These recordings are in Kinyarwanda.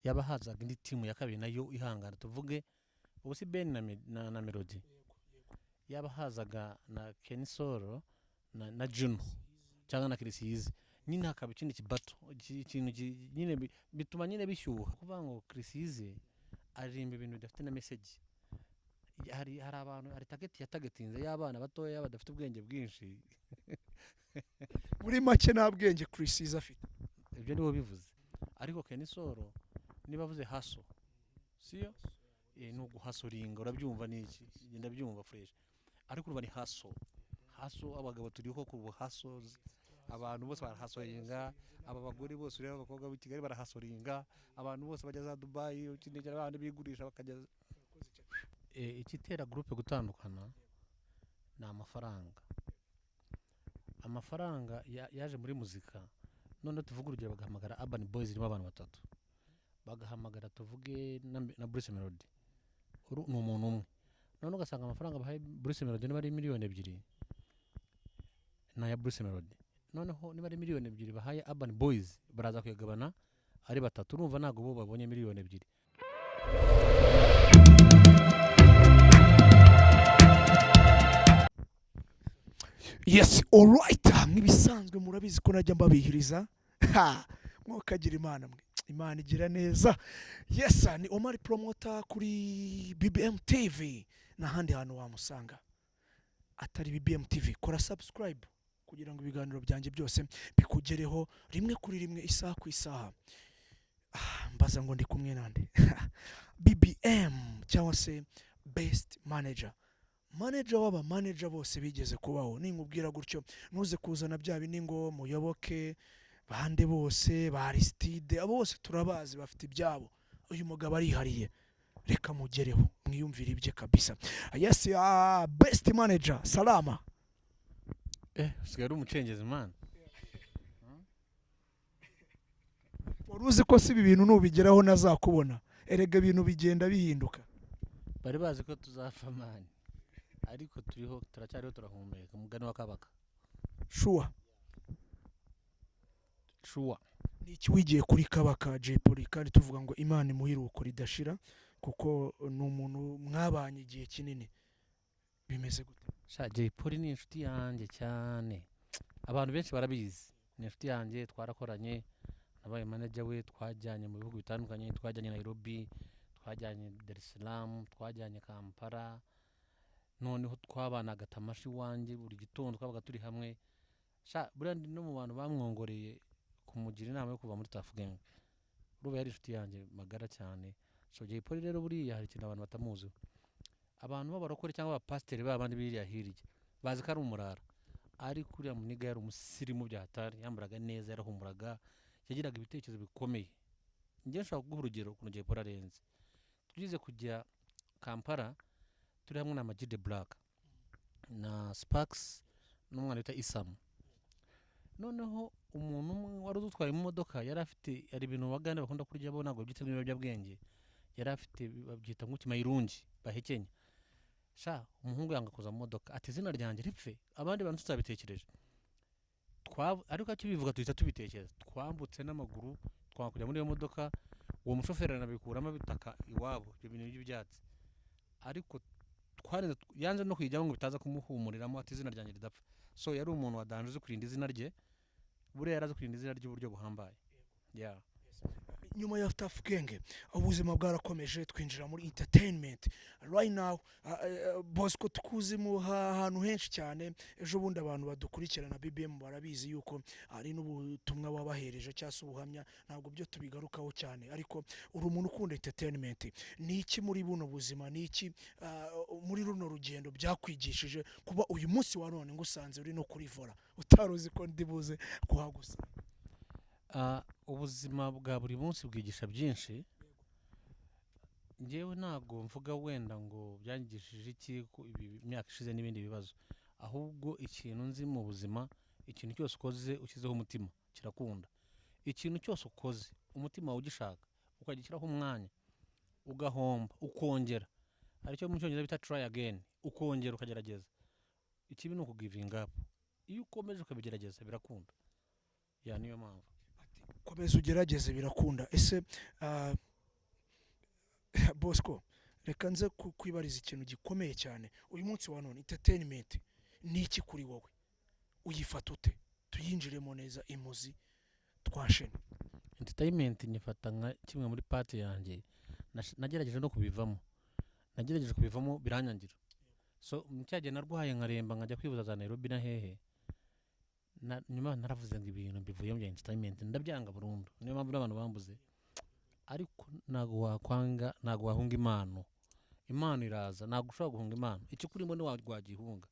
Yaba hazaga indi team ya kabiri nayo ihangana, tuvuge ubu si Ben na Melody, yaba hazaga na Kenny Sol na Juno cyangwa na Chriss Eazy nyine, hakaba ikindi kibato ikintu nyine bituma nyine bishyuha. Kuvuga ngo Chriss Eazy aririmba ibintu bidafite na message, hari abantu, hari target yatargetinze y'abana batoya badafite ubwenge bwinshi. Muri make, nta bwenge Chriss Eazy afite. Ibyo nibo bivuze, ariko Kenny Sol niba avuze hustle, siyo ni uguhustlinga, urabyumva, ni iki, ndabyumva fresh, ariko urumva ni hustle, hustle. Abagabo turiho ku hustle, abantu bose barahustlinga, aba bagore bose ureba, abakobwa b'i Kigali barahustlinga, abantu bose bajya za Dubayi, ikindi abantu bigurisha bakajya. Ikitera groupe gutandukana ni amafaranga. Amafaranga yaje muri muzika. Noneho tuvuge urugero, bagahamagara Urban Boys irimo abantu batatu, bagahamagara tuvuge na Bruce Melody, ni umuntu umwe. None ugasanga amafaranga bahaye Bruce Melody, niba ari miliyoni 2, ni aya Bruce Melody. Noneho niba ari miliyoni 2 bahaye Urban Boys, baraza kuyagabana ari batatu. Urumva ntabwo bo babonye miliyoni 2. Yes, alright, nk'ibisanzwe murabizi ko najya mbabihiriza. Ha, mwokagira Imana mwe, Imana igira neza. Yes, ni Omar Promoter kuri BBM TV, n'ahandi hantu wamusanga atari BBM TV. Kora subscribe kugira ngo ibiganiro byanjye byose bikugereho rimwe kuri rimwe, isaha ku isaha. Ah, mbaza ngo ndi kumwe nande? BBM cyangwa se best manager, manager w'aba manager bose bigeze kubaho. Ninkubwira gutyo, ntuze kuzana bya bindi ngo Muyoboke, bande bose ba Aristide, abo bose turabazi bafite ibyabo. Uyu mugabo arihariye, reka mugereho mwiyumvire ibye kabisa. Yes, best manager, salama. Usigaye uri umucengezi, man. Wari uzi ko si ibi bintu nubigeraho nazakubona? Erega ibintu bigenda bihinduka. Bari bazi ko tuzapfa, man, ariko turiho, turacyariho, turahumeka, umugani wa Kabaka. Sure. Sure. Ni iki wigiye kuri Kabaka Jay Polly? Kandi tuvuga ngo Imana imuhe iruhuko ridashira, kuko ni umuntu mwabanye igihe kinini. Bimeze gute? Sha, Jay Polly ni inshuti yanjye cyane, abantu benshi barabizi, ni inshuti yanjye, twarakoranye, nabaye manager we, twajyanye mu bihugu bitandukanye, twajyanye Nairobi, twajyanye Dar es Salaam, twajyanye Kampala. Noneho twabanaga tamashi iwanjye, buri gitondo twabaga turi hamwe. Sha, buriya ndi no mu bantu bamwongoreye kumugira inama yo kuva muri Tuff Gang. Urumva yari inshuti yanjye magara cyane. So Jay Polly rero, buriya hari ikintu abantu batamuziho. Abantu b'abarokore cyangwa abapasiteri b'abandi biriya hirya bazi ko ari umurara, ariko uriya muniga yari umusirimu bya hatari, yambaraga neza, yarahumuraga, yagiraga ibitekerezo bikomeye. Njye nshobora kuguha urugero ukuntu Jay Polly arenze. Tugeze kujya Kampala turi hamwe na Ama G The Black na Sparks n'umwana wita Isamu. Noneho umuntu umwe wari udutwaye mu modoka yari afite, hari ibintu Bagande bakunda kurya bo, ntabwo babyita nk'ibiyobyabwenge, yari afite, babyita nk'ukimayirungi bahekenya. Sha, umuhungu yanga kuza mu modoka, ati: "Izina ryanjye ripfe, abandi bantu tutabitekereje." Ariko akibivuga tuhita tubitekereza, twambutse n'amaguru, twanga kujya muri iyo modoka. Uwo mushoferi aranabikuramo, abitaka iwabo ibyo bintu by'ibyatsi, ariko twarenze, yanze no kuyijyamo ngo bitaza kumuhumuriramo, ati: "Izina ryanjye ridapfa." So yari umuntu wa danger, uzi kurinda izina rye. Buriya yari azi kurinda izina ry'uburyo buhambaye, yeah. Nyuma ya Tuff Gang ubuzima bwarakomeje, twinjira muri entertainment. Right now, Bosco tukuzi mu hantu henshi cyane. Ejo bundi abantu badukurikirana BBM barabizi yuko hari n'ubutumwa wabahereje cyangwa se ubuhamya, ntabwo byo tubigarukaho cyane, ariko uri umuntu ukunda entertainment. Ni iki muri buno buzima, ni iki muri runo rugendo byakwigishije kuba uyu munsi wa none ngusanze uri no kuri volant, utari uzi ko ndi buze kuhagusanga? Ah, ubuzima bwa buri munsi bwigisha byinshi. Njyewe ntabwo mvuga wenda ngo byanyigishije iki ku imyaka ishize n'ibindi bibazo, ahubwo ikintu nzi mu buzima, ikintu cyose ukoze ushyizeho umutima kirakunda. Ikintu cyose ukoze umutima wawe ugishaka, ukagishyiraho umwanya, ugahomba ukongera, aricyo mu Cyongereza bita try again, ukongera ukagerageza. Ikibi ni ukugivinga up. Iyo ukomeje ukabigerageza birakunda. Yeah, niyo mpamvu. Komeza ugerageze, birakunda. Ese Bosco, reka nze kwibariza ikintu gikomeye cyane. Uyu munsi wa none, entertainment ni iki kuri wowe? Uyifata ute? Tuyinjiremo neza imuzi twashene. Entertainment nyifata nka kimwe muri part yanjye. Nagerageje no kubivamo, nagerageje kubivamo biranyangira. So mu cyagihe narwaye nkaremba, nkajya kwivuza za Nairobi na hehe, nyuma naravuze ngo ibintu mbivuyemo bya entertainment, ndabyanga burundu. Niyo mpamvu n'abantu bambuze. Ariko ntabwo wakwanga, ntabwo wahunga impano. Impano iraza, ntabwo ushobora guhunga impano. Ikikurimo ntiwagihunga.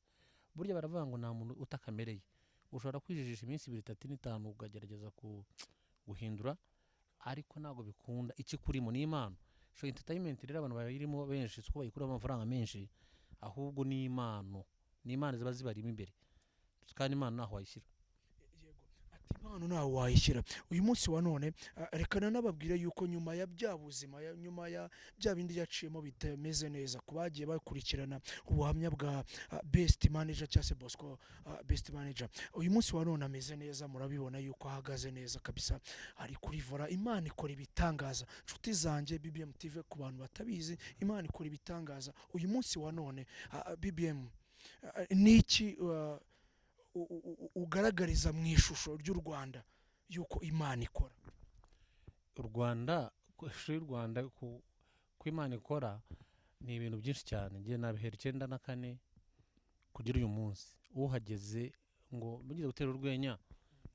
Burya baravuga ngo nta muntu utakamereye. Ushobora kwijijisha iminsi 2, 3 n'5, ukagerageza guhindura, ariko ntabwo bikunda. Ikikurimo ni impano. So entertainment rero, abantu bayirimo benshi siko bayikuramo amafaranga menshi, ahubwo ni impano, ni impano ziba zibarimo imbere, kandi impano ntaho wayishyira. Ati impano ntawe wayishyira. Uyu munsi wa none, reka nanababwire yuko nyuma ya bya buzima nyuma ya bya bindi yaciyemo bitameze neza, ku bagiye bakurikirana ubuhamya bwa Best Manager cyangwa se Bosco Best Manager, uyu munsi wa none ameze neza. Murabibona yuko ahagaze neza kabisa, ari kuri volant. Imana ikora ibitangaza, nshuti zanjye BBM TV. Ku bantu batabizi, Imana ikora ibitangaza. Uyu munsi wa none, BBM, ni iki ugaragariza mu ishusho ry'u Rwanda yuko Imana ikora? U Rwanda, ku ishusho y'u Rwanda ku Imana ikora ni ibintu byinshi cyane. Ngiye nabihera 94 kugira uyu munsi uhageze ngo mugize gutera urwenya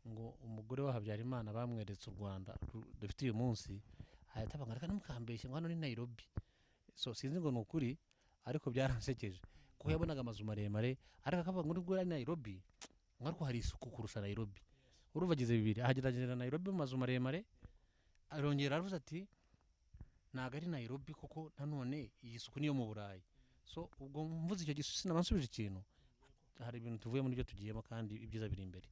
ngo umugore wa Habyarimana bamweretse u Rwanda dufite uyu munsi, ahita avuga ngo reka ntimukambeshye, ngo hano ni Nairobi. So sinzi ngo ni ukuri, ariko byaransekeje kuko yabonaga amazu maremare, ariko akavuga ngo nubwo ari Nairobi, ngo ariko hari isuku kurusha Nairobi. Urumva agize bibiri, ahagerageza Nairobi mu mazu maremare, arongera aravuze ati ntabwo ari Nairobi kuko nanone iyi suku niyo mu Burayi. So ubwo mvuze icyo gisusi sinaba nsubije ikintu. Hari ibintu tuvuye muri byo tugiyemo, kandi ibyiza biri imbere.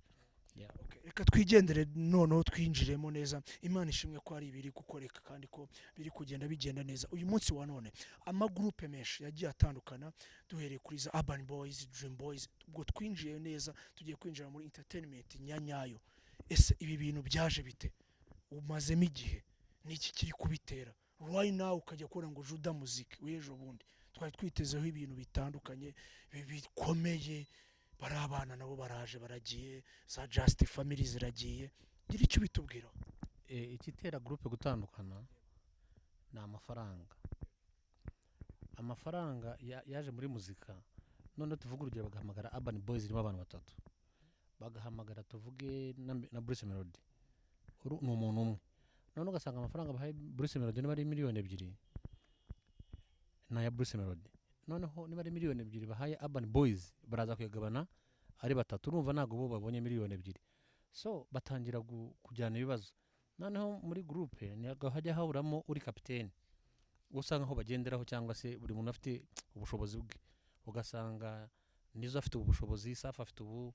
Yeah. Okay, reka twigendere noneho twinjiremo neza. Imana ishimwe ko hari ibiri gukoreka kandi ko biri kugenda bigenda neza. Uyu munsi wa none amagurupe menshi yagiye atandukana, duhereye kuri za Urban Boys, Dream Boys. Ubwo twinjiye neza, tugiye kwinjira muri entertainment nyanyayo. Ese ibi bintu byaje bite? Umazemo igihe, niki kiri kubitera right now? Ukajya kubona ngo Juda Muzik w'ejo bundi twari twitezeho ibintu bitandukanye bikomeye, bari abana nabo baraje baragiye, za Just Family ziragiye. Gira icyo ubitubwiraho. Igitera groupe gutandukana ni amafaranga. Amafaranga yaje muri muzika. Noneho tuvuge urugero, bagahamagara Urban Boys irimo abantu batatu, bagahamagara tuvuge na Bruce Melody. Uru ni umuntu umwe. None ugasanga amafaranga bahaye Bruce Melody, niba ari miliyoni 2, ni aya Bruce Melody. Noneho niba ari miliyoni 2 bahaye Urban Boys, baraza kuyagabana ari batatu. Urumva ntabwo bo babonye miliyoni 2. So batangira kujyana ibibazo. Noneho muri groupe ntabwo hajya haburamo uri kapitene usanga aho bagenderaho, cyangwa se buri muntu afite ubushobozi bwe. Ugasanga Nizo afite ubu bushobozi, Safi afite ubu,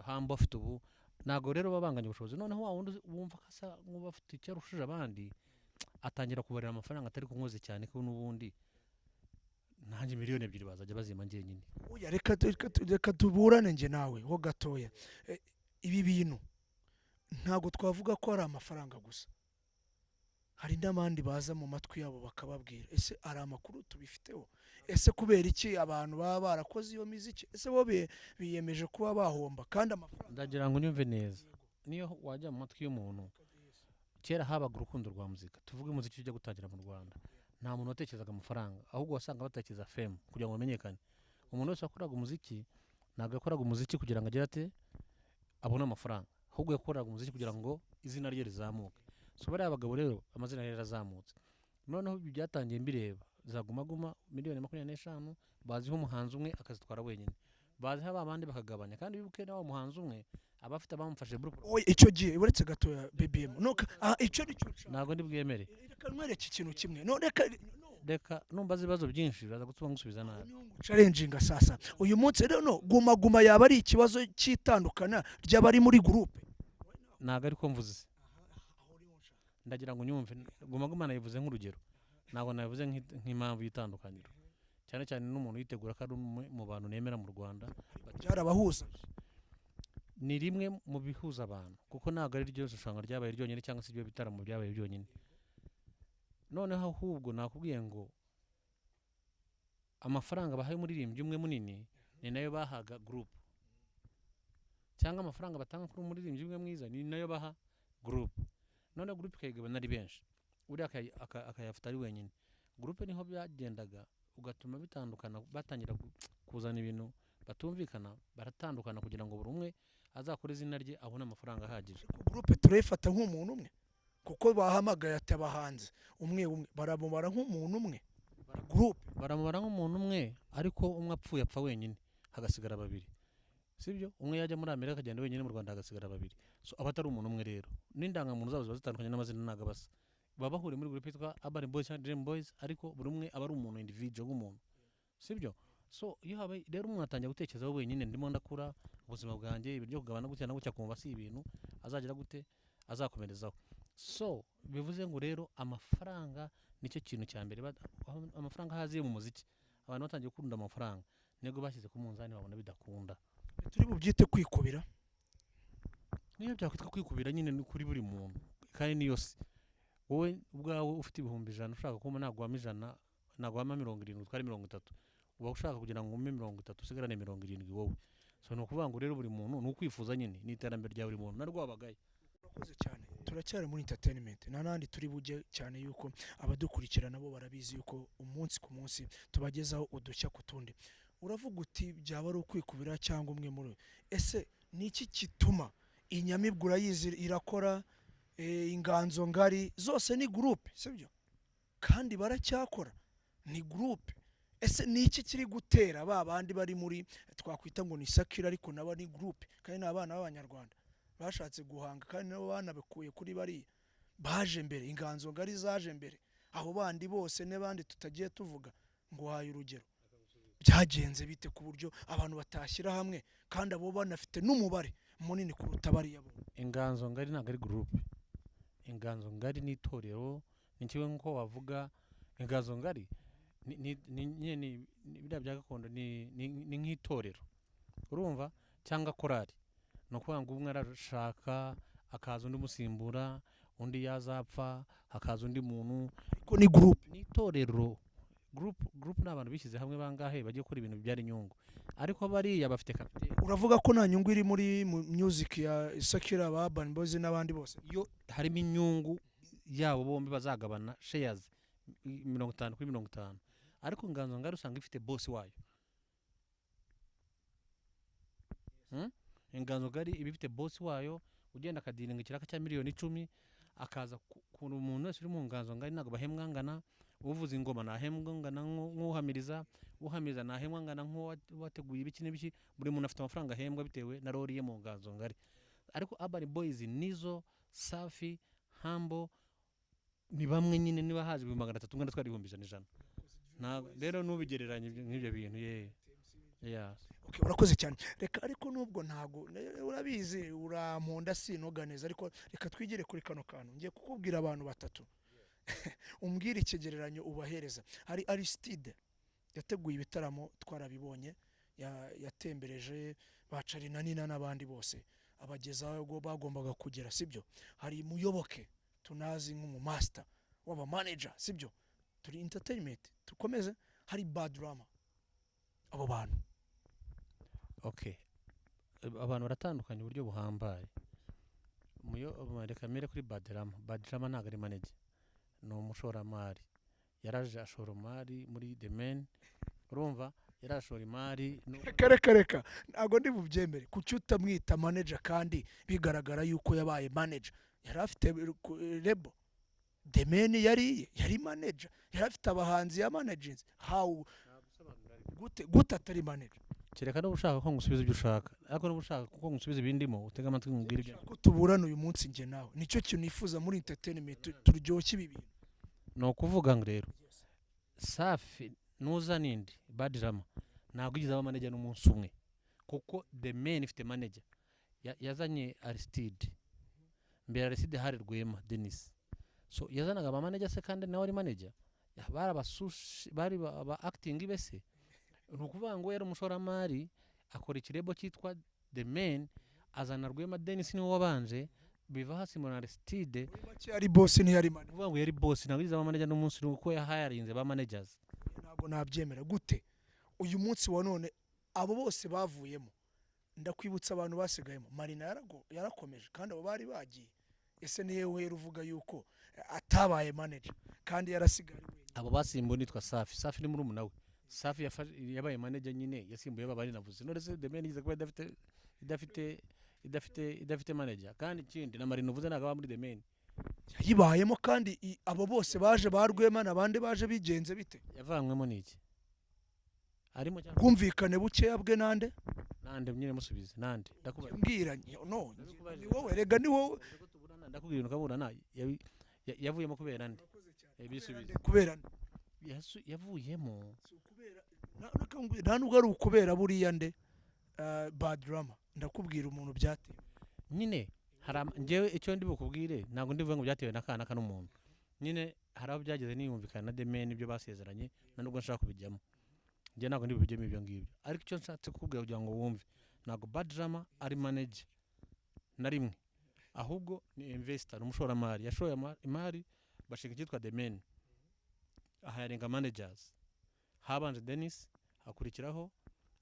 Hambo afite ubu. Ntabwo rero baba banganya ubushobozi. Noneho wa wundi wumva ko asa nk'uba afite icyo arushije abandi, atangira kubarira amafaranga atari kunkoze cyane, ko n'ubundi nanjye miliyoni 2 bazajya bazima njyenyine. Oya, reka tuburane njye nawe ho gatoya. Ibi bintu ntabwo twavuga ko ari amafaranga gusa, hari n'abandi baza mu matwi yabo bakababwira. Ese hari amakuru tubifiteho? Ese kubera iki abantu baba barakoze iyo miziki, ese bo biyemeje kuba bahomba kandi amafaranga? Ndagira ngo unyumve neza. Niyo wajya mu matwi y'umuntu, kera habaga urukundo rwa muzika. Tuvuge umuziki ujya gutangira mu Rwanda, nta muntu watekerezaga amafaranga, ahubwo wasanga batekereza fame kugira ngo bamenyekane. Umuntu wese wakoraga umuziki ntabwo yakoraga umuziki kugira ngo agire ate, abone amafaranga, ahubwo yakoraga umuziki kugira ngo izina rye rizamuke. So bariya bagabo rero amazina yari yarazamutse. Noneho ibi byatangiye mbireba za Guma Guma, miliyoni 25 baziho umuhanzi umwe akazitwara wenyine, baziho ba bandi bakagabanya. Kandi wibuke na wa muhanzi umwe aba afite abamufashe group. Oya, icyo gihe uretse gatoya, BBM, no icyo ni cyo nshaka. Ntabwo ndi bwemere. Reka nkwereke ikintu kimwe. No, reka no. Reka numbaza ibibazo byinshi biraza gutuma ngusubiza nabi. Challenging sasa uyu munsi rero, no Guma Guma yaba ari ikibazo cy'itandukana ry'abari muri groupe? Ntabwo ariko mvuze. Ndagira ngo unyumve. Guma Guma nayivuze nk'urugero, ntabwo nabivuze nk'impamvu y'itandukaniro. Cyane cyane n'umuntu yitegura ko ari umwe mu bantu nemera mu Rwanda. Byarabahuza. Ni rimwe mu bihuza abantu, kuko ntabwo ari ryo rushanwa ryabaye ryonyine cyangwa se ibyo bitaramo byabaye byonyine. Noneho ahubwo nakubwiye ngo amafaranga bahaye umuririmbyi umwe munini ni nayo bahaga group, cyangwa amafaranga batanga kuri umuririmbyi umwe mwiza ni nayo baha group. Noneho group ikayigabana ari benshi, uriya akayafata ari wenyine. Group niho byagendaga ugatuma bitandukana, batangira kuzana ibintu batumvikana, baratandukana kugira ngo buri umwe azakore izina rye abone amafaranga ahagije. Group turayifata nk'umuntu umwe, kuko bahamagaye ati abahanzi umwe umwe, baramubara nk'umuntu umwe group. Baramubara nk'umuntu umwe, ariko umwe apfuye apfa wenyine, hagasigara babiri, sibyo? Umwe yajya muri Amerika akagenda wenyine, mu Rwanda hagasigara babiri. So aba atari umuntu umwe rero, n'indangamuntu zabo ziba zitandukanye, n'amazina ntabwo aba asa. Baba bahuriye muri group yitwa Urban Boys cyangwa Dream Boys, ariko buri umwe aba ari umuntu individual nk'umuntu, sibyo? So iyo habaye rero umuntu atangira gutekerezaho wenyine, ndimo ndakura ubuzima bwanjye, ibiryo kugabana gutya na gutya, kumva si ibintu azagira gute, azakomerezaho. So bivuze ngo rero amafaranga nicyo kintu cya mbere, aho amafaranga haziye mu muziki, abantu batangiye gukunda amafaranga, nibwo bashyize ku munzani babona bidakunda. Turi bubyite kwikubira. Niyo byakwitwa kwikubira nyine ni kuri buri muntu, kandi niyo si wowe ubwawe ufite 100,000 ushaka kuma, ntabwo wama 100, ntabwo wama 70, utware 30, uba ushaka kugira ngo ume 30 usigarane 70 wowe. So ni ukuvuga ngo rero buri muntu ni ukwifuza nyine, ni iterambere rya buri muntu narwabagaye. Urakoze cyane. Turacyari muri entertainment, nta n'ahandi turi bujye, cyane yuko abadukurikira nabo barabizi yuko umunsi ku munsi tubagezaho udushya ku tundi. Uravuga uti byaba ari ukwikubira cyangwa umwe muri we. Ese ni iki gituma Inyamibwa urayizi irakora, Inganzo Ngari zose ni group, sibyo? Kandi baracyakora, ni group. Ese ni iki kiri gutera ba bandi bari muri twakwita ngo ni secular, ariko nabo ni group, kandi ni abana b'Abanyarwanda bashatse guhanga, kandi nabo banabikuye kuri bariya baje mbere, Inganzo Ngari zaje mbere, abo bandi bose n'abandi tutagiye tuvuga, ngo uhaye urugero. Byagenze bite ku buryo abantu batashyira hamwe kandi abo banafite n'umubare munini kuruta bariya bo? Inganzo Ngari ntabwo ari group. Inganzo Ngari ni itorero, ni kimwe nk'uko wavuga Inganzo Ngari ni biriya bya gakondo, ni nk'itorero, urumva, cyangwa korali. Ni ukuvuga ngo umwe arashaka hakaza undi umusimbura, undi yazapfa hakaza undi muntu. Ariko ni group. Ni itorero. Group ni abantu bishyize hamwe bangahe bagiye gukora ibintu bibyara inyungu, ariko bariya bafite kapiteni. Uravuga ko nta nyungu iri muri music ya secular, ba Urban Boys n'abandi bose? Iyo harimo inyungu yabo bombi bazagabana shares 50 kuri 50, ariko Inganzo Ngari usanga ifite boss wayo. Inganzo Ngari iba ifite boss wayo ugenda akadiringa ikiraka cya miliyoni 10, akaza ku umuntu wese uri mu Nganzo Ngari ntabwo bahembwa angana. Uvuza ingoma ntahembwa angana nk'uhamiriza, uhamiriza ntahembwa angana nk'uwateguye ibiki n'ibiki. Buri muntu afite amafaranga ahembwa bitewe na role ye mu Nganzo Ngari. Ariko Urban Boys nizo, Safi, Humble ni bamwe nyine, niba haje 300,000 umwe atwara 100,000 ijana. Ntabwo rero nubigereranya nk'ibyo bintu ye. Yeah. Okay, urakoze cyane. Reka ariko nubwo ntago urabizi uramponda sinoga neza, ariko reka twigire kuri kano kantu. Ngiye kukubwira abantu batatu, umbwire ikigereranyo ubahereza. Hari Aristide yateguye ibitaramo twarabibonye, yatembereje ba Nina n'abandi bose, abageza aho bagombaga kugera, sibyo? Hari Muyoboke tunazi nk'umumaster w'aba manager, sibyo? Turi entertainment tukomeze. Hari Badrama. Abo bantu. Okay, abantu baratandukanye uburyo buhambaye. Reka mere kuri Badrama. Badrama ntabwo ari manager, ni umushoramari. Yaraje ashora imari muri The Mane, urumva, yarashora imari Reka reka reka, ntabwo ndi bubyemere. Kuki utamwita manager kandi bigaragara yuko yabaye manager? Yari afite label The Mane, yari yari manager, yari afite abahanzi ya managinze. How, gute gute atari manager? Kereka niba ushaka ko ngusubiza ibyo ushaka, ariko niba ushaka ko ngusubiza ibindimo, utege amatwi nkubwire ibyo. Ko tuburana uyu munsi njye nawe, nicyo kintu nifuza muri entertainment, turyoshye ibi bintu. Ni ukuvuga ngo rero Safi nuza nindi Badrama ntabwo yigeze aba manager n'umunsi umwe, kuko The Mane ifite manager. Yazanye Aristide mbere, Aristide hari Rwema Denis, so yazanaga aba manager se kandi nawe ari manager? Bari abasushi, bari aba acting bese. Ni ukuvuga ngo yari umushoramari, akora ikirebo cyitwa The Mane, azana Rwema Denis niwe wabanje. Biva hasimbura na Aristide. Muri make yari boss, ntiyari manager. Kuvuga ngo yari boss, ntabwo yigeze aba manager n'umunsi n'umwe, kuko yahayarinze ba managers. Ntabwo nabyemera. Gute? Uyu munsi wa none abo bose bavuyemo, ndakwibutsa abantu basigayemo. Marina yarakomeje kandi abo bari bagiye. Ese niyo uhera uvuga yuko atabaye manager kandi yarasigaye ari wenyine? Abo basimbuye nitwa Safi. Safi ni murumuna we. Safi yabaye manager nyine, yasimbuye babari navuze. None se The Mane yigeze kuba idafite manager? Kandi ikindi, na Marina uvuze ntabwo aba muri The Mane. Yayibayemo kandi abo bose baje, ba Rwema n'abandi baje, bigenze bite? Yavanywemo n'iki? Arimo cyangwa? Bwumvikane bukeya bwe nande? Nande nyine? Musubize, nande? Ndakubaza. Mbwira, no ni wowe rega, ni wowe. Ndakubwira ibintu ukaburana. Yavuyemo kubera nde? Bisubize. Kubera nde? Yavuyemo. Si nta nubwo ari ukubera buriya nde, Badrama. Ndakubwira umuntu byatewe. Nyine hari njyewe icyo ndi bukubwire, ntabwo ndivuga ngo byatewe n'akana n'umuntu. Nyine hari aho byageze niyumvikana na The Mane, ibyo basezeranye, nta nubwo nshaka kubijyamo. Njye ntabwo ndi bubijyemo ibyo ngibyo, ariko icyo nshatse kukubwira kugira ngo wumve, ntabwo Badrama ari manager na rimwe, ahubwo ni investor, ni umushoramari. Yashoye imari, bashinga icyitwa The Mane, ahayarenga managers. Habanje Denis, hakurikiraho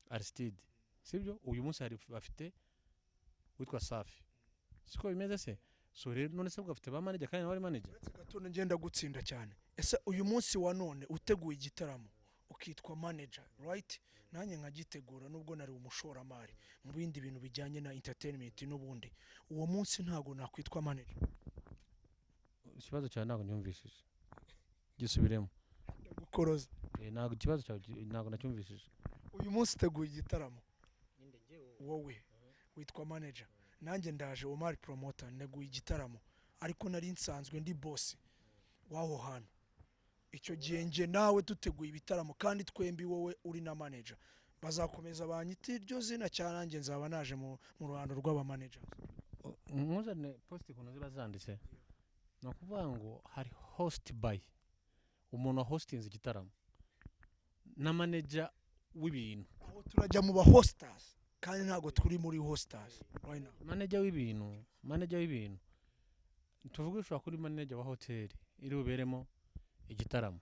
Aristide, sibyo? Uyu munsi hari bafite witwa Safi, siko bimeze se? So rero none se ubwo afite ba manager kandi nawe ari manager? Uretse gato, ngenda gutsinda cyane. Ese uyu munsi wa none uteguye igitaramo ukitwa manager, right, nanjye nkagitegura, nubwo nari umushoramari mu bindi bintu bijyanye na entertainment n'ubundi, uwo munsi ntabwo nakwitwa manager? Ikibazo cyawe ntabwo nyumvishije, gisubiremo. Ndagukoroza. Ntabwo ikibazo cyawe ntabwo nacyumvishije. Uyu munsi uteguye igitaramo, wowe witwa manager, nanjye ndaje, Omar Promoter, nteguye igitaramo, ariko nari nsanzwe ndi boss w'aho hantu. Icyo gihe njye nawe duteguye ibitaramo kandi twembi, wowe uri na manager, bazakomeza banyita iryo zina cyane, nanjye nzaba naje mu ruhando rw'abamanager? Ntuzane post ukuntu ziba zanditse. Ni ukuvuga ngo hari host by umuntu wa hostinze igitaramo na manager w'ibintu. Aho turajya mu ba hosters, kandi ntabwo turi muri hosters right now. Manager w'ibintu, manager w'ibintu, tuvuge ushobora kuri manager wa hoteli iri buberemo igitaramo,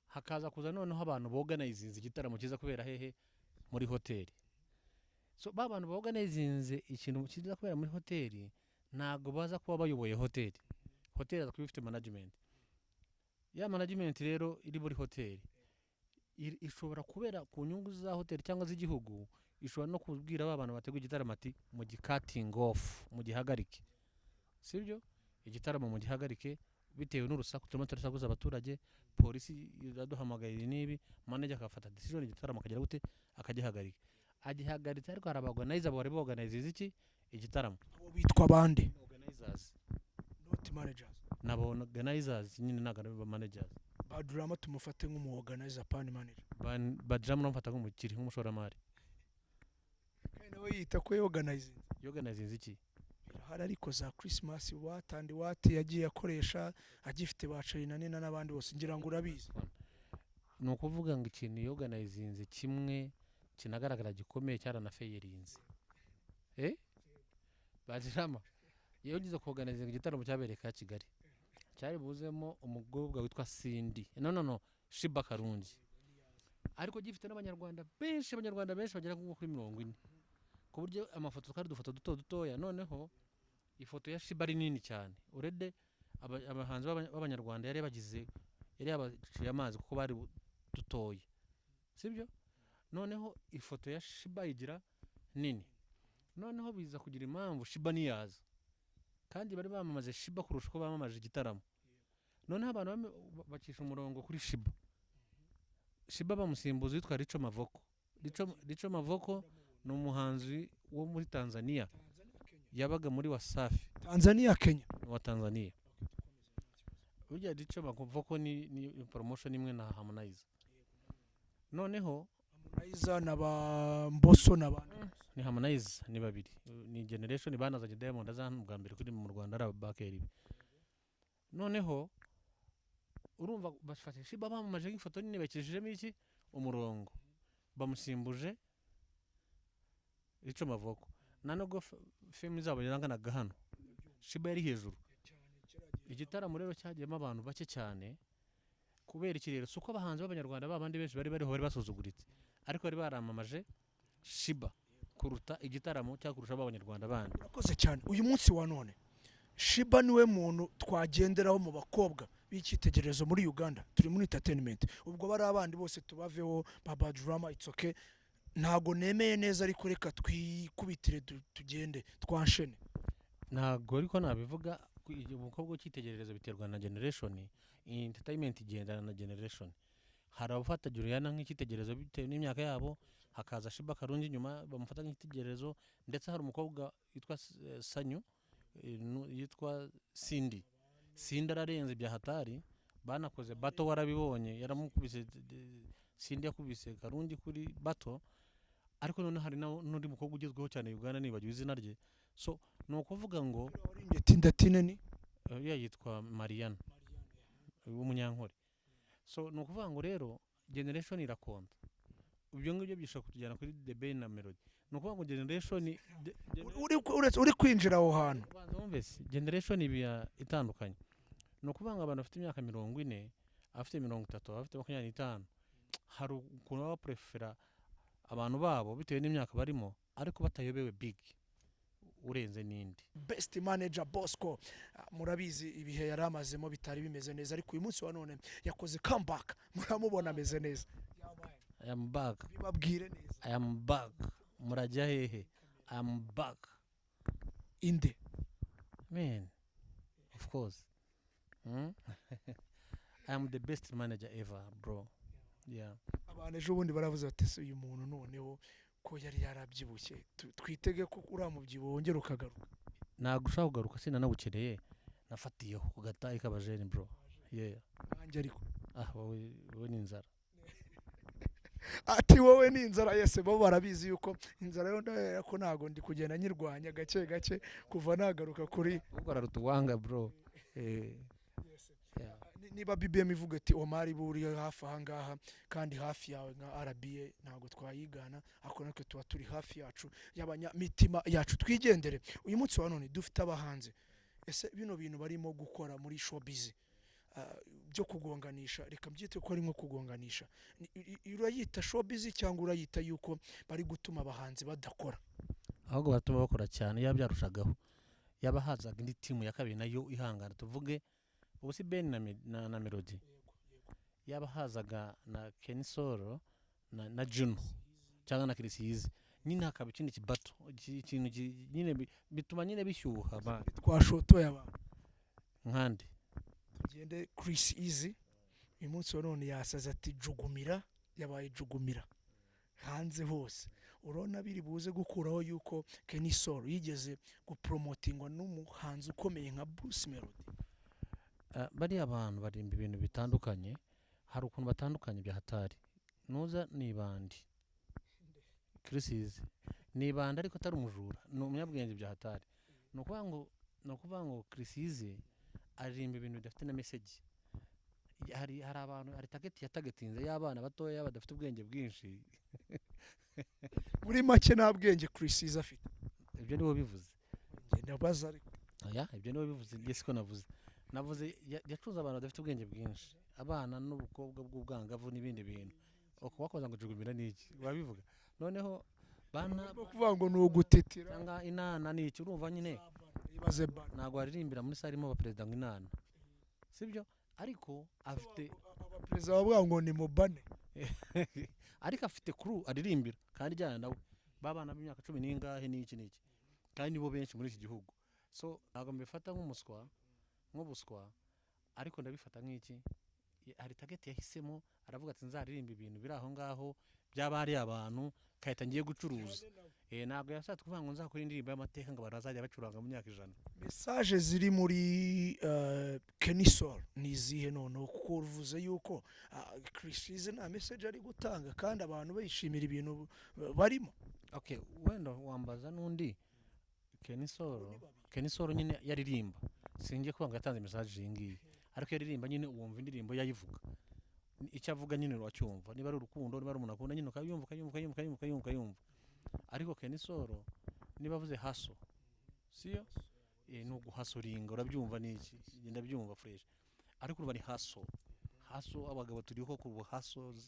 hakaza kuza noneho abantu boganizinze igitaramo kiza kubera hehe? Muri hoteli. So ba bantu boganizinze ikintu kiza kubera muri hoteli ntabwo baza kuba bayoboye hoteli. Hoteli iza kuba ifite management. Ya management rero iri muri hoteli ishobora kubera ku nyungu za hoteli cyangwa z'igihugu, ishobora no kubwira ba bantu bateguye igitaramo ati: "Mu gicutting off, mugihagarike, sibyo? Igitaramo mugihagarike bitewe n'urusaku turimo turasakuza abaturage, polisi iraduhamagaye, ibi n'ibi." Manager agafata decision, igitaramo akagira gute? Akagihagarika. Agihagaritse, ariko hari abaorganizer bari boganize iki igitaramo. Abo bitwa bande? Organizers. Not managers. Ni aba organizers nyine, ntabwo ari aba managers. Badrama tumufate nk'umu organizer, pan manager? Badrama namufata nk'umukiri, nk'umushoramari. Kandi nawe yita ko yorganizinze. Yoganizinze iki? Birahari, ariko za Christmas what and what yagiye akoresha agifite ba Charly Nina n'abandi bose, ngira ngo urabizi. Ni ukuvuga ngo ikintu yoganizinze kimwe kinagaragara gikomeye cyaranafeyirinze. Badrama yongeze kuorganizinga igitaramo cyabereye ka Kigali, cyari buzemo umukobwa witwa Cindy, no, no, no, Sheebah Karungi, ariko gifite n'abanyarwanda benshi, abanyarwanda benshi bagera nko kuri 40, ku buryo amafoto twari udufoto duto dutoya. Noneho ifoto ya Sheebah ari nini cyane. Urede abahanzi b'abanyarwanda yari yabagize, yari yabaciye amazi kuko bari dutoya, sibyo? Noneho ifoto ya Sheebah igira nini. Noneho biza kugira impamvu Sheebah ntiyaza, kandi bari bamamaje Sheebah kurusha uko bamamaje igitaramo. Noneho abantu bacisha umurongo kuri Sheebah. Sheebah bamusimbuza witwa Richo Mavoko. Richo Mavoko ni umuhanzi wo muri Tanzania, yabaga muri Wasafi. Tanzania, Kenya? Wa Tanzania. Burya Richo Mavoko ni promotion imwe na Harmonize. Noneho Harmonize na ba Mbosso na ba Ni Harmonize, ni babiri, ni generation banazanye Diamond aza hano bwa mbere kuri mu Rwanda, ari abakeri be. Noneho urumva bafata Sheebah bamamaje nk'ifoto nini, bakijijemo iki umurongo, bamusimbuje Richo Mavoko. Nta nubwo fame zabo zanganaga hano. Sheebah yari hejuru. Igitaramo rero cyagiyemo abantu bake cyane. Kubera iki rero? Si uko abahanzi b'Abanyarwanda babandi benshi bari bariho bari basuzuguritse, ariko bari baramamaje Sheebah kuruta igitaramo cyangwa kurusha abanyarwanda bandi. Urakoze cyane. Uyu munsi wa none Sheebah niwe muntu twagenderaho mu bakobwa b'icyitegererezo muri Uganda. Turi muri entertainment, ubwo bari abandi bose tubaveho, baba drama, it's okay, ntago nemeye neza, ariko reka twikubitire tugende twanshene. Ntabwo ariko nabivuga igihe umukobwa w'icyitegererezo biterwa na generation. Iyi entertainment igendana na generation. Hari abafata Juliana nk'icyitegererezo bitewe n'imyaka yabo, hakaza Sheebah Karungi inyuma bamufata nk'icyitegererezo, ndetse hari umukobwa witwa Sanyu, yitwa Cindy. Cindy ararenze bya hatari, banakoze battle, warabibonye, yaramukubise. Cindy yakubise Karungi kuri battle. Ariko noneho hari n'undi mukobwa ugezweho cyane Uganda, nibagiwe izina rye. So ni ukuvuga ngo Waririmbye Tindatine ni uriya yitwa Mariana w'Umunyankore. So ni ukuvuga ngo rero generation irakonda. Ibyo ngibyo bishobora kutujyana kuri The Ben na Melody. Ni ukuvuga ngo generation Uri kwinjira aho hantu. Banza wumve se, generation iba itandukanye. Ni ukuvuga ngo abantu bafite imyaka 40, abafite 30, abafite 25, hari ukuntu baba baprefera abantu babo bitewe n'imyaka barimo, ariko batayobewe big urenze n'indi. Best manager Bosco. Ah, murabizi ibihe yari amazemo bitari bimeze neza, ariko uyu munsi wa none yakoze comeback, muramubona ameze neza. I am back. Bibabwire neza. I am back. Murajya hehe? I am back. Inde? Man, of course. I am the best manager ever, bro. Yeah. Abantu ejo bundi baravuze bati: "Ese uyu muntu noneho ko yari yarabyibushye, twitege ko uriya mubyibuho wongera ukagaruka?" Ntabwo ushaka kugaruka, sinanawukeneye. Nafatiyeho ku gatayi k'abajeni, bro. Yeah. Nanjye ariko. Ah, wowe, wowe ni inzara. Ati wowe ni inzara. Yese bo barabizi yuko inzara yo ndabera ko ntago ndi kugenda nyirwanya gake gake kuva nagaruka kuri Ubwo araruta uwanga, bro. Eh. Yeah. Niba BBM ivuga ati Omar buri hafi aha ngaha kandi hafi yawe nka RBA, ntabwo twayigana, ariko natwe tuba turi hafi yacu y'abanyamitima yacu. Twigendere. Uyu munsi wa none dufite abahanzi. Ese bino bintu barimo gukora muri showbiz, byo kugonganisha, reka mbyite ko ari nko kugonganisha, urayita showbiz cyangwa urayita yuko bari gutuma abahanzi badakora? Ahubwo batuma bakora cyane. Yaba byarushagaho, yaba hazaga indi timu ya kabiri nayo ihangana. Tuvuge ubu si Ben na Melody, yaba hazaga na Kenny Solo na Juno cyangwa na Chris Easy nyine, hakaba ikindi kibato, ikintu nyine bituma nyine bishyuha, man. Twashotoye abantu. Nkande? Tugende. Chris Easy uyu munsi wa none yasaze, ati jugumira, yabaye jugumira hanze hose. Urabona biri buze gukuraho yuko Kenny Sol yigeze gupromotingwa n'umuhanzi ukomeye nka Bruce Melody? Bariya abantu barimba ibintu bitandukanye, hari ukuntu batandukanye bya hatari. Nuza ni ibandi, Chris Easy ni ibandi, ariko atari umujura, ni umunyabwenge bya hatari. Ni ukuvuga ngo Chris Easy aririmba ibintu bidafite na message. Hari abantu, hari target yatagetinze y'abana batoya badafite ubwenge bwinshi. Muri make nta bwenge Chris Easy afite? Ibyo nibo bivuze. Njye ndabaza ariko. Oya, ibyo nibo bivuze, njye siko navuze. Navuze yacuze abantu badafite ubwenge bwinshi, abana n'ubukobwa bw'ubwangavu n'ibindi bintu. Uko wakoza ngo jugumira n'iki wabivuga noneho bana Barimo kuvuga ngo ni ugutitira. Cyangwa inana n'iki, urumva nyine. Ibaze bana. Ntabwo waririmbira muri salle irimo abaperezida ngo inana, sibyo? Ariko afite Abaperezida bavuga ngo ni mubane. Ariko afite crew aririmbira kandi ijyana nawe, babana b'imyaka cumi n'ingahe n'iki n'iki, kandi nibo benshi muri iki gihugu. So ntabwo mbifata nk'umuswa, nk'ubuswa, ariko ndabifata nk'iki: hari target yahisemo, aravuga ati nzaririmba ibintu biri aho ngaho byaba hari abantu kahita ngiye gucuruza. Ntabwo yashatse kuvuga ngo nzakora indirimbo y'amateka ngo abantu bazajya bacuranga mu myaka 100. Message ziri muri Kenny Sol ni izihe noneho? Kuko uvuze yuko Chris Easy nta message ari gutanga kandi abantu bayishimira ibintu barimo. Okay, wenda wambaza n'undi Kenny Sol. Kenny Sol nyine yaririmba, singiye kuvuga ngo yatanze message iyi ngiyi, ariko yaririmba nyine wumva indirimbo yayivuga. Icyo avuga nyine uracyumva, niba ari urukundo, niba ari umuntu akunda nyine ukayumva, ukayumva, ukayumva, ukayumva, ukayumva, ukayumva. Ariko Kenny Sol Niba avuze hustle, siyo? Ni uguhustlinga, urabyumva, ni iki? Njye ndabyumva fresh, ariko urumva ni hustle, hustle. Abagabo turiho ku hustle,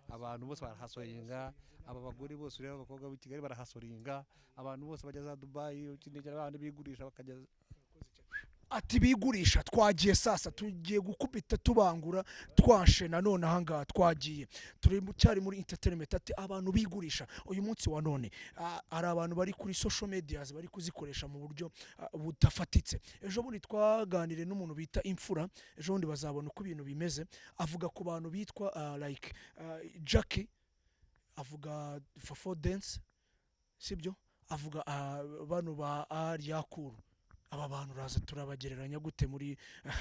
abantu bose barahustlinga. Aba bagore bose ureba, abakobwa b'i Kigali barahustlinga, abantu bose bajya za Dubayi, ukinegera abandi bigurisha bakajya. Ati bigurisha. Twagiye sasa, tugiye gukubita tubangura, twashe nanone ahangaha twagiye, turi cyari muri entertainment. Ati abantu bigurisha uyu munsi wa none, hari abantu bari kuri social medias bari kuzikoresha mu buryo budafatitse. Ejo bundi twaganiriye n'umuntu bita Imfura, ejo bundi bazabona uko ibintu bimeze. Avuga ku bantu bitwa like Jackie, avuga Fofo Dance, sibyo? Avuga bano ba Aryakuru. Aba bantu uraza turabagereranya gute muri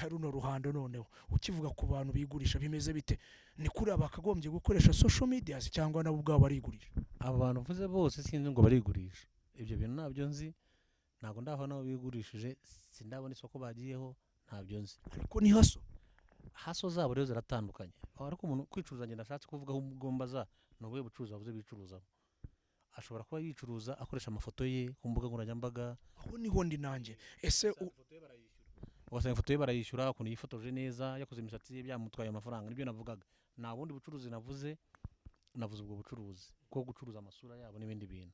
runo ruhando? Noneho ukivuga ku bantu bigurisha, bimeze bite? Ni kuri bakagombye gukoresha social medias cyangwa nabo ubwabo barigurisha? Abo bantu uvuze bose sinzi ngo barigurisha, ibyo bintu ntabyo nzi, ntabwo ndaho nabo bigurishije, sindabona isoko bagiyeho, ntabyo nzi. Ariko ni hustle. Hustle zabo rero ziratandukanye. Aho ariko umuntu kwicuruza, ngenda ashatse kuvuga aho ugomba za ni ubuhe bucuruzi wavuze bicuruzamo? Ashobora kuba yicuruza akoresha amafoto ye ku mbuga nkoranyambaga. Aho niho ndi nanjye. Ese Ugasanga ifoto ye barayishyura, ukuntu yifotoje neza, yakoze imisatsi ye, byamutwaye amafaranga. Nibyo navugaga, nta bundi bucuruzi navuze, navuze ubwo bucuruzi bwo gucuruza amasura yabo n'ibindi bintu.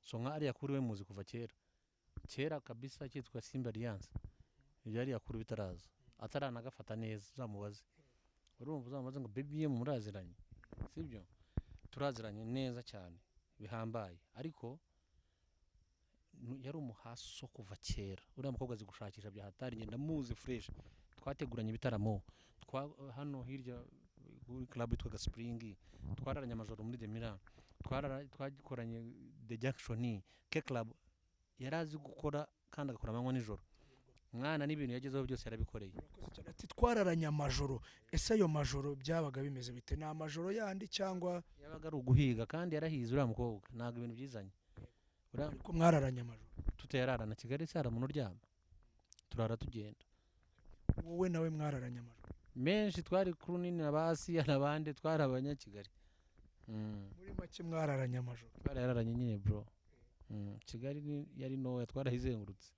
So nka ariya kuri we muzi kuva kera kera kabisa, cyitwa Simba Alliance, ibyo ariya kuri bitaraza, ataranagafata neza. Uzamubaze, urumva, uzamubaze ngo baby ye muraziranye, sibyo? Turaziranye neza cyane bihambaye, ariko yari umuhustle kuva kera. Uriya mukobwa azi gushakisha bya hatari, ngenda muzi fresh. Twateguranye ibitaramo hano hirya kuri club yitwaga Spring, twararanye amajoro muri Demira, twakoranye The Junction K Club. Yari azi gukora kandi agakora amanywa nijoro. Mwana, n'ibintu yagezeho byose yarabikoreye. Urakoze cyane. Ati twararanye amajoro. Ese ayo majoro byabaga bimeze bite? Ni amajoro yandi cyangwa? Yabaga ari uguhiga, kandi yarahize uriya mukobwa, ntabwo ibintu byizanye. Ariko mwararanye amajoro? Tutayararana Kigali se hari umuntu uryama? Turara tugenda. Wowe nawe mwararanye amajoro? Menshi. Twari kuri nini na ba Asiya n'abandi, twari abanyakigali. Muri make mwararanye amajoro? Twarayararanye nyine bro. Kigali yari ntoya, twarayizengurutse.